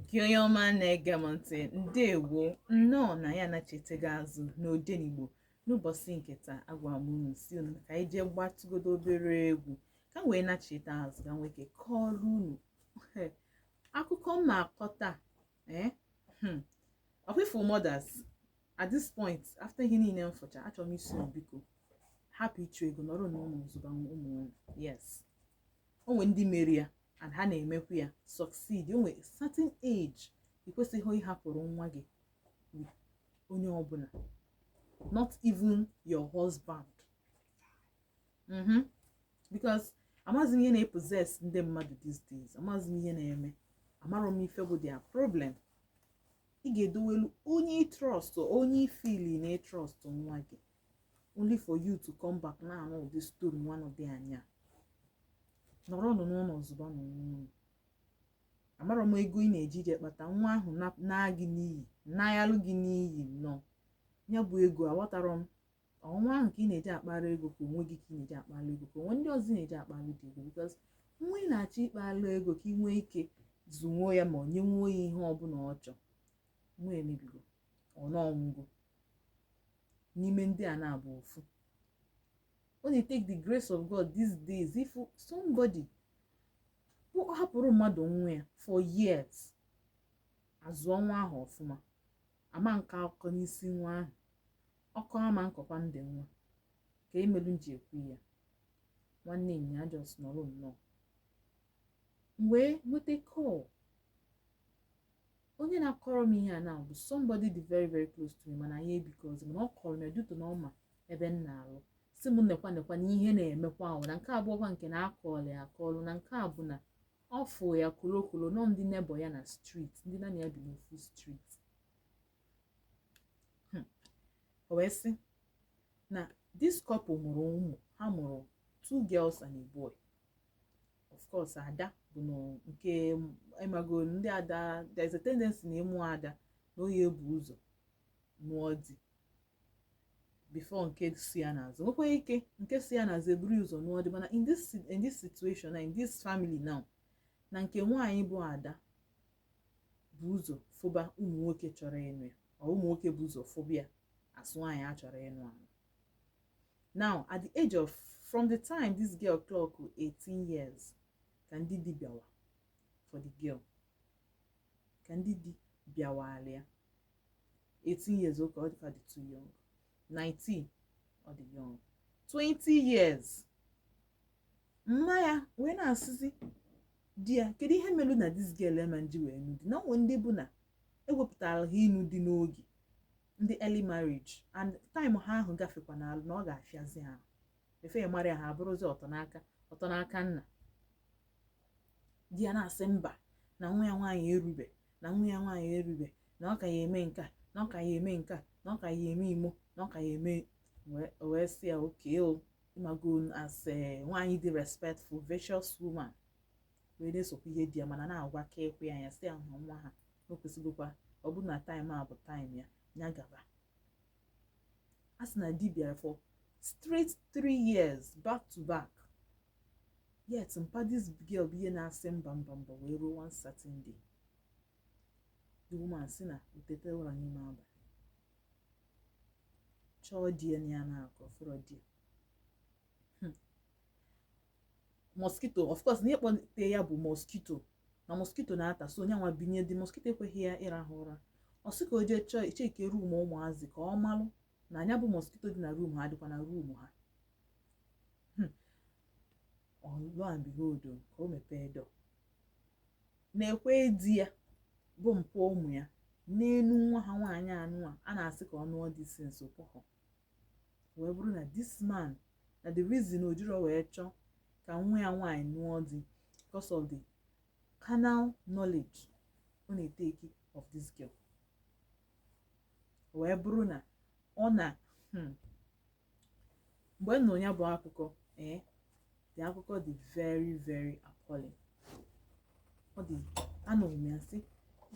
Gị onye ọma na-ege m ntị, ndewo, nnọọ na ya nachetego azụ n'Odenigbo n'ụbọchị nke taa. Agwara m unu si unu ka anyị jee gbatụgodo obere egwu ka m wee nacheta azụ, ka m nwee ike kọọrọ unu akụkọ m na-akọ taa. Ee, ọkwa ị fụ mothers at this point, after ihe niile m fụcha, achọrọ m ịsị unu, biko hapụ ịchụ ego, nọrọ n'ụlọ zụba ụmụ unu. Yes, o nwere ndị mere ya and ha na-emekwa ya succeed. O nwere certain age ị kwesịghị ịhapụrụ nwa gị with onye ọbụla, not even your husband, because amaghịzi m ihe na-epossess ndị mmadụ these days. Amaghịzi m ihe na-eme, amarọ m ife bụ their problem. Ị ga-edowelu onye ị trust, onye ị feel na ị trust nwa gị, only for you to come back na-anụ ụdị story nwa nọ dị anya. Nọrọnụ n'ụlọ zụba n'onwe unu. Amarọ m ego ị na-eji ije kpata nwa ahụ na gị n'iyi, nayalụ gị n'iyi nọ ya bụ ego. Aghọtarọ m ọnwa ahụ ka ị na-eji akpara ego, ka onwe gị ka ị na-eji akpara ego, ka onwe ndị ọzọ ị na-eji akpara dị ego, because nwa ị na-achọ ịkpalụ ego ka ị nwee ike zụnwuo ya ma ọ nyenwuo ya ihe ọbụla ọ chọọ, nwa emebigo ọ n'ọnwụgo n'ime ndị a na-abụ ofu. Ọ na-take the grace of God these days if somebody ọ hapụrụ mmadụ nwa ya for years, azụọ nwa ahụ ọfụma, ama nke akụkọ n'isi nwa ahụ, ọkọ ama nkọkwa ndị nwa ka emelu m ji ekwu ya. Nwanne nya just nọrọ nnọọ m wee nweta call. Onye na-akọrọ m ihe a na bụ somebody dị very very close to me, mana anyị ebikọzi, mana ọ kọrọ m ya due to na ọ ma ebe m na-alụ, si m nekwa nekwa na ihe na-emekwa ahụ, na nke abụọkwa nke na akọọlụ ya akọọlụ, na nke a bụ na ọ fụ ya kolokolo nọ ndị neighbor ya na street, ndị na ya bi n'ofu street. O wee sị na this couple mụrụ ụmụ, ha mụrụ two girls and a boy. Of course, ada bụ na nke ịmago ndị ada, there is a tendency na ịmụ ada na oyi ebu ụzọ nụọ di before nke si ya n'azụ. Nwekwa ike nke si ya n'azụ eburu ụzọ nụọ di, mana in this situation na in this family now, na nke nwaanyị bụ ada bụ ụzọ fụba ụmụ nwoke chọrọ ịnụ ya, ọ ụmụ nwoke bụ ụzọ fụba ya asụ nwaanyị a chọrọ ịnụ anụ. Now, at the age of, from the time this girl clock 18 years, ka ndị di bịawa for the girl, ka ndị di bịawala ya. 18 years, okay, ọ dịka dị too young. 19, ọ dị young. 20 years, mma ya wee na-asịzi di ya, kedu ihe melu na this girl ema nji wee nụ di, na onwe ndị bụ na ewepụtara ha ịnụ di n'oge, ndị early marriage, and time ha ahụ gafekwa n'alụ na ọ ga-afịazi ha efe ya mara ya, ha abụrụzi ọtọ n'aka ọtọ n'aka nna. Di ya na-asị mba, na nwa ya nwaanyị erube, na nwa ya nwaanyị erube, na ọ ka ya eme nke a, na ọ ka ya eme nke a, na ọ ka ya eme imo, na ọ ka ya eme. Wee sị ya oke o ịmago, as nwaanyị dị respectful, virtuous woman, wee na-esokwa ihe di ya, mana na-agwa ka ekwe ya, ya sị ya na nwa ha o kwesịgokwa, ọ bụrụ na time a bụ time ya, ya gaba. A sị na di bịara for straight 3 years back to back, yet mpa this girl bụ ihe na-asị mba, mba, mba, wee ruo one certain day, the woman sị na otete ụra n'ime abalị, chọọ di ya na ya na-akọ fụrọ di ya. Mosquito, of course, na ịkpọte ya bụ mosquito, na mosquito na-ata so onye nwa binye dị, mosquito ekweghị ya ịrahụ ụra. Ọ sị ka o jee chọọ cheke room ụmụazị ka ọ malụ na anya bụ mosquito dị na room ha dịkwa na room ha. Lo and behold, ka o mepee door, na-ekwe di ya bụ mpụ ụmụ ya n'enu nwa ha nwaanyị anụ a na-asị ka ọ nụọ di since okpọhọ, wee bụrụ na this man, na the reason o jiro wee chọọ ka nwa ya nwaanyị nụọ di, because of the carnal knowledge ọ na-eteki of this girl, wee bụrụ na ọ na mgbe m nụrụ ya bụ akụkọ, ee, the akụkọ dị very very appalling. Ọ dị, anụrụ m ya sị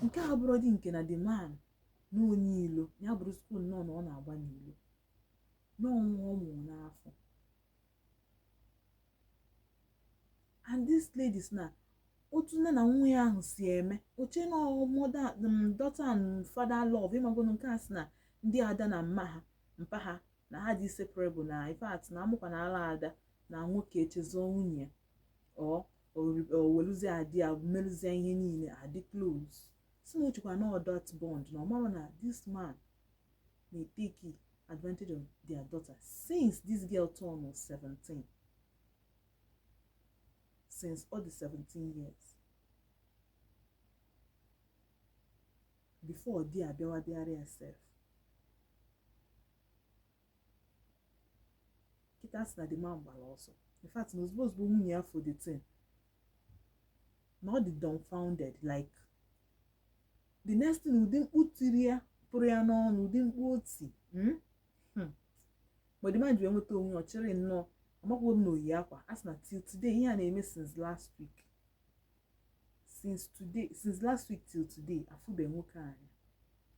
nke a bụrụ dị nke na the man na onye ilo ya bụrụ school nnọọ na ọ na-agba n'ilo n'ọnwa ọ mụrụ n'afọ. And this lady sị na Otu nne na nwa ya ahụ si eme oche na mother daughter and father love. Ịmagono nke a sị na ndị ada na mma ha, mpa ha, na ha dị separable, na in fact na amụkwa na ala ada na nwoke echezọ nwunye ya, ọ o weluzie adị ya merụzie ihe niile adị close. Si na o chekwa na ọ that bond, na ọ mara na this man na-take advantage of their daughter since this girl turn 17, since all the 17 years before di abịawa bịara ya sef. Kịta sị na the man gbara ọsọ. In fact, na ozugbo ozugbo nwunye ya for the thing, na ọ dị dumbfounded. Like the next thing, ụdị mkpu tiri ya pụrụ ya n'ọnụ, ụdị mkpu oti. Mgbe the man ji wee nweta onwe ya, ọ chịrị nnọọ, amakwa m na oyi akwa. A sị na till today, ihe a na-eme since last week, since today, since last week till today, afụbe nwoke anya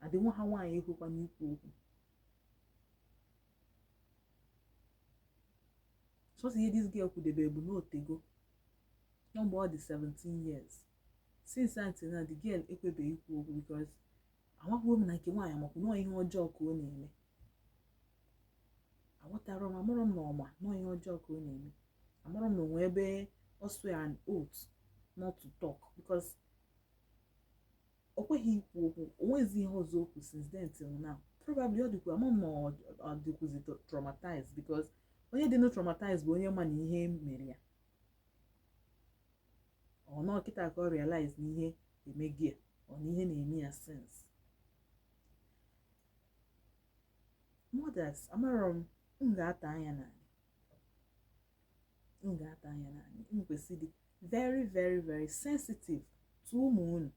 adị. Nwa ha nwaanyị ekwekwa n'ikwu okwu. Sọsọ ihe this girl kwudebe bụ na otego na mgbe ọ dị 17 years. Since until now, the girl ekwebeghị ikwu okwu because amakwuo m na nke nwaanyị amakwu nọọ ihe ọjọọ ka ọ na-eme. Aghọtara m, amarọ m na ọma nọọ ihe ọjọọ ka ọ na-eme. Amarọ m na onwe ebe ọ swear an oath not to talk, because o kweghị ikwu okwu. O nwezi ihe ọzọ okwu since then till now. Probably ọ dịkwa, ama m ma ọ dịkwuzi traumatized, because onye dị no traumatized bụ onye ma na ihe mere ya. Ọ nọ kịta ka ọ realize na ihe emegi ya, ọ na ihe na-eme ya since. Mothers, amarọ m, m ga-ata anya n'anyị, m ga-ata anya n'anyị. M kwesịrị dị very very very sensitive to ụmụ unu.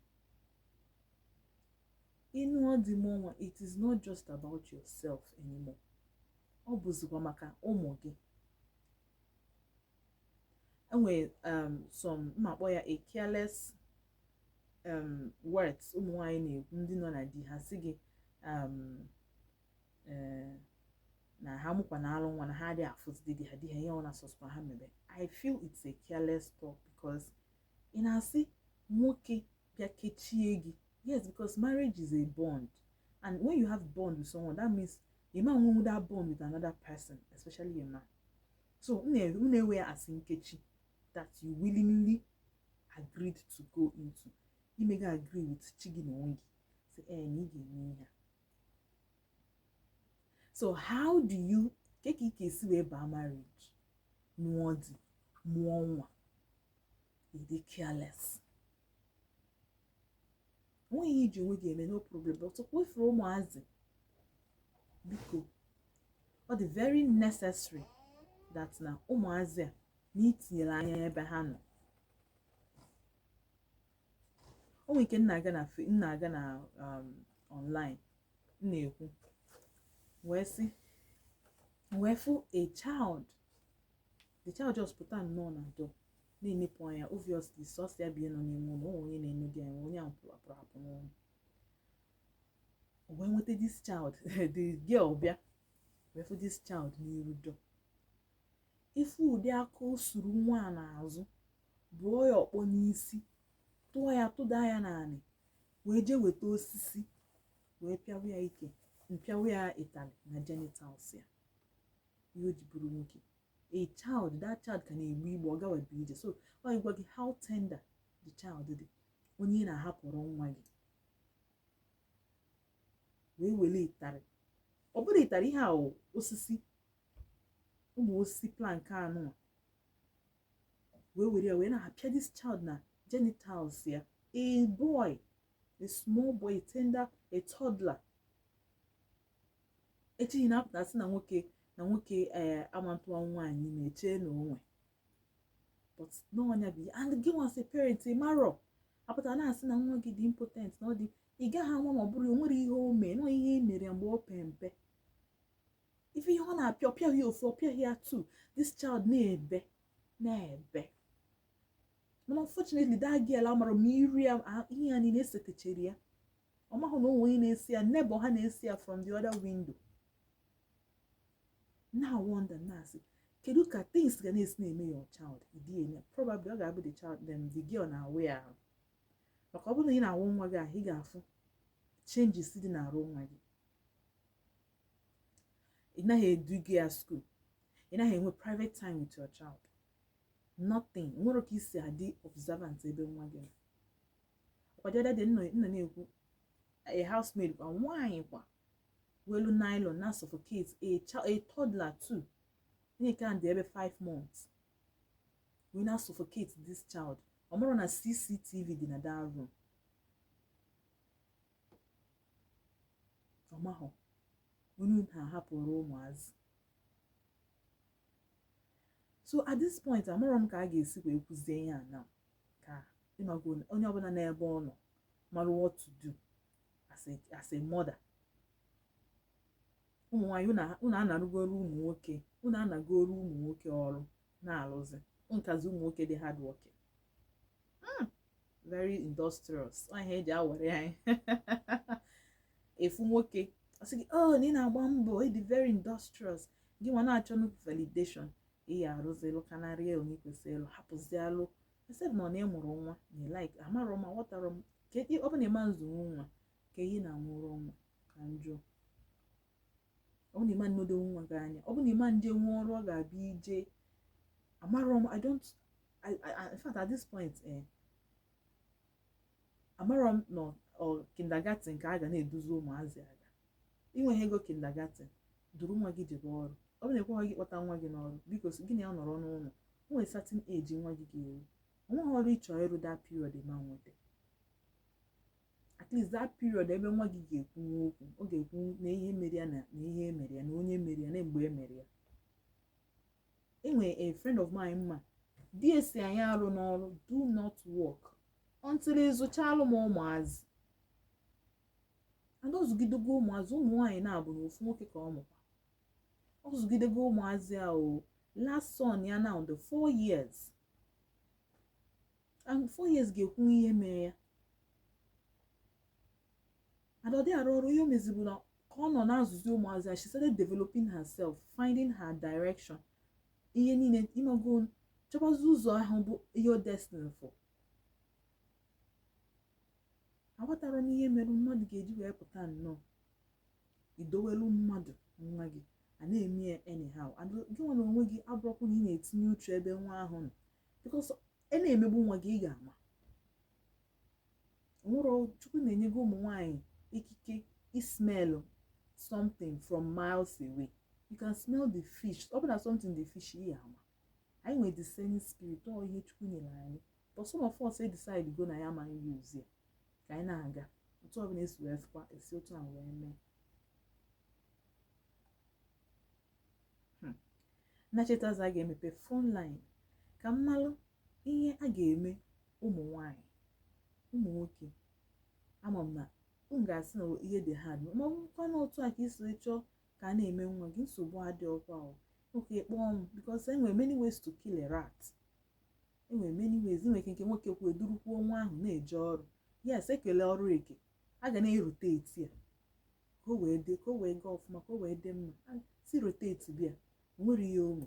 Ịnụ ọ dị m nwa, it is not just about yourself anymore, ọ bụzikwa maka ụmụ gị. Enwere some, mma akpọ ya a careless words ụmụ nwaanyị na-ekwu, ndị nọ na di. Ha sị gị na ha mụkwa na alụ nwa, na ha adịghị afụzidi di ha, di ha ihe ọ na-asọsụkwa ha mebe. I feel it's a careless talk, because ị na-asị nwoke bịa kechie gị. Yes, because marriage is a bond, and when you have bond with someone, that means you ma nwenwu that bond with another person, especially a man. So m na-ewe ya asị nkechi that you willingly agreed to go into. Imega agree with chi gị na onwe gị, sị ee, na ị ga-eme ihe a. So how do you ke ka ị ga-esi wee baa marriage, nụọ di, mụọ nwa, ị dị careless? Onweghị ihe iji onwe gị eme, no problem, but kwefuru ụmụazị. Biko, ọ dị very necessary that na ụmụazị a na itinyere anya ebe ha nọ. O nwere ike m na-aga na m na-aga na online, m na-ekwu wee sị, wee fụ a child. The child just pụta nnọọ na door na-enepụ anya. Obviously, sọsọ ya bi nọ n'ime ụlọ. O onye na-ene dị anya, onye ahụ pụrụ apụ apụ n'ụlọ. O wee nweta this child, the girl bịa wee fụ this child n'iru door. Ife ụdị aka o suru nwa a n'azụ, bụọ ya ọkpọ n'isi, tụọ ya, tụda ya n'anị, wee jee weta osisi wee pịawa ya ike, mpịawa ya ịtalị na genitals ya. Ihe o ji bụrụ nwoke, a child, that child ka na-egbu igbo, ọ gawabe ije. So ọ ịgwa gị how tender the child dị. Onye ị na-ahapụrụ nwa gị wee were ịtarị, ọ bụrụ ịtarị, ihe a osisi, ụmụ osisi plank anụnwa, wee were ya wee na-apịa this child na genitals ya. A boy, a small boy, a tender, a toddler. Echighị na-apụta sị na nwoke na nwoke ee amantụwa nwaanyị ime, echee na onwe, but n'ọnya bụ. And gị nwa sị parent, ị marọ, apụta na-asị na nwa gị dị impotent, na ọ dị, ị gaghị ama ma ọ bụrụ o nwere ihe o mee nọ, ihe e mere ya mgbe ọ pe mpe. Ife ihe ọ na-apịa, ọ pịaghị ofu, ọ pịaghị ya two. This child na-ebe na-ebe, mana unfortunately that girl amara ma iri ya ihe ya niile esetechere ya. Ọ mahụ na onwe onye na-esi ya, neighbor ha na-esi ya from the other window. Na wonder, na-asị Kedu ka things ga na-esi na-eme your child ịdị eme? Probably ọ ga-abụ the child, then the girl na-awụ ya ahụ, maka ọ bụrụ na ị na-awụ nwa gị ahụ, ị ga-afụ changes dị na-arụ nwa gị. Ị naghị eduga ya school, ị naghị enwe private time with your child, nothing. Nwere ka isi adị observant ebe nwa gị nọ. Ọkwadịada dị nna na-ekwu, a housemaid kwa, nwaanyị kwa, welu nylon na suffocate a child, a toddler too, onye nke ahụ dị ebe 5 months, we na suffocate this child. Ọ mụrụ na CCTV dị na that room, ọ mahụ onye ha hapụrụ ụmụazị. So at this point, amarọ m ka a ga-esi wee kwuzie ihe a now, ka ịmago onye ọbụla n'ebe ọ nọ mara what to do as a mother. Ụmụ nwaanyị, unu anarugoro ụmụ nwoke, unu anagoro ụmụ nwoke ọrụ na-alụzi nkazi. Ụmụ nwoke dị hard working, very industrious. Ọ ihe eji awere anyị efu nwoke, ọ sị gị, oh, na ị na-agba mbọ, ị dị very industrious. Gị nwa na-achọ validation, ị ya arụzi lụkanarị onye kwesịrị ịlụ, hapụzi alụ, except na ọ na ịmụrụ nwa na like amarọ m, aghọtarọ m. Ka ọ bụ na ịma nzụnwu nwa, ka ihe na-amụrụ nwa ka njọ. Ọ bụ na ịma nnodo nwa gị anya, ọ bụ na ịma nje nwa ọrụ, ọ ga-abịa ije amarọ m. I don't I, I, in fact, at this point, amarọ m nọ ọ kindergarten ka a ga na-eduzi ụmụazị aga. Inweghị ego kindergarten, duru nwa gị jebe ọrụ. Ọ bụ na ekweghị gị kpọta nwa gị n'ọrụ, biko gị na ya nọrọ n'ụlọ. O nwere certain age nwa gị ga-eru, onweghị ọrụ ịchọ ịrụ that period ma nweta. At least that period ebe nwa gị ga-ekwu okwu, ọ ga-ekwu na ihe mere ya, na ihe emere ya, na onye mere ya, na mgbe e mere ya. Enwere a friend of mine mma di esi anyị arụ n'ọrụ, do not work until ịzụchalụ m ụmụazị. And ọ zụgidego ụmụazị, ụmụ nwaanyị na-abụ na ofu nwoke ka ọ mụkwa. Ọ zụgidego ụmụazị a o last son ya now the 4 years, and 4 years ga-ekwu ihe mere ya. And ọ dị arụ ọrụ. Ihe o mezibụ na ka ọ nọ na-azụzi ụmụazị ya, she started developing herself, finding her direction, ihe niile, ịmago, chọbazi ụzọ ahụ bụ ihe o destined for. Aghọtara m ihe mere mmadụ ga-eji wee pụta nnọọ idowelu mmadụ nwa gị a na-eme ya anyhow. And gị nwa na onwe gị abụrụkwa na ị na-etinye uche ebe nwa ahụ nọ, because ị na-emegbu nwa gị, ị ga-ama. Nwụrụ Chukwu na-enyego ụmụ nwaanyị ikike ismell something from miles away. You can smell the fish. Ọ bụ na something the fish, ị ama. Anyị nwere discerning spirit. Ọ ihe Chukwu nyere anyị, but some of us decide go na ya amaghị use ya, ka anyị na-aga otu ọbụla esi wee fụkwa esi otu a wee mee. Na chetaza, a ga-emepe phone line ka mmalụ ihe a ga-eme ụmụ nwanyị, ụmụ nwoke. Ama m na m ga-asị na ihe dị hard, ma ọ bụkwa na otu a ka isi chọọ ka a na-eme nwa gị, nsogbu adị ọkwa o. Nwoke, kpọọ m, because enwere many ways to kill a rat. Enwere many ways. Nwere ike nke nwoke kwuo edurukwuo nwa ahụ na-eje ọrụ. Yes, ekele ọrụ eke, a ga na-erotate ya ka o wee dị, ka o wee gaa ọfụma, ka o wee dị mma. Si rotate bịa, o nwere ihe ụmụ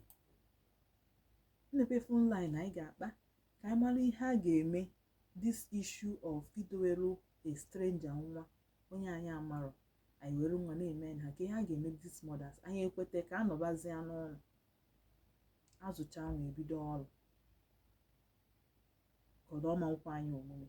mmepe phone line anyị ga-akpa ka anyị mara ihe a ga-eme this issue of idowere a stranger nwa onye anyị amarọ, anyị were nwa na-eme ha. Ka ihe a ga-eme these mothers, anyị ekweta ka anọbazie n'ụlọ azụcha nwa, ebido ọrụ, ka ọ dọọ ma nkwa anyị omume.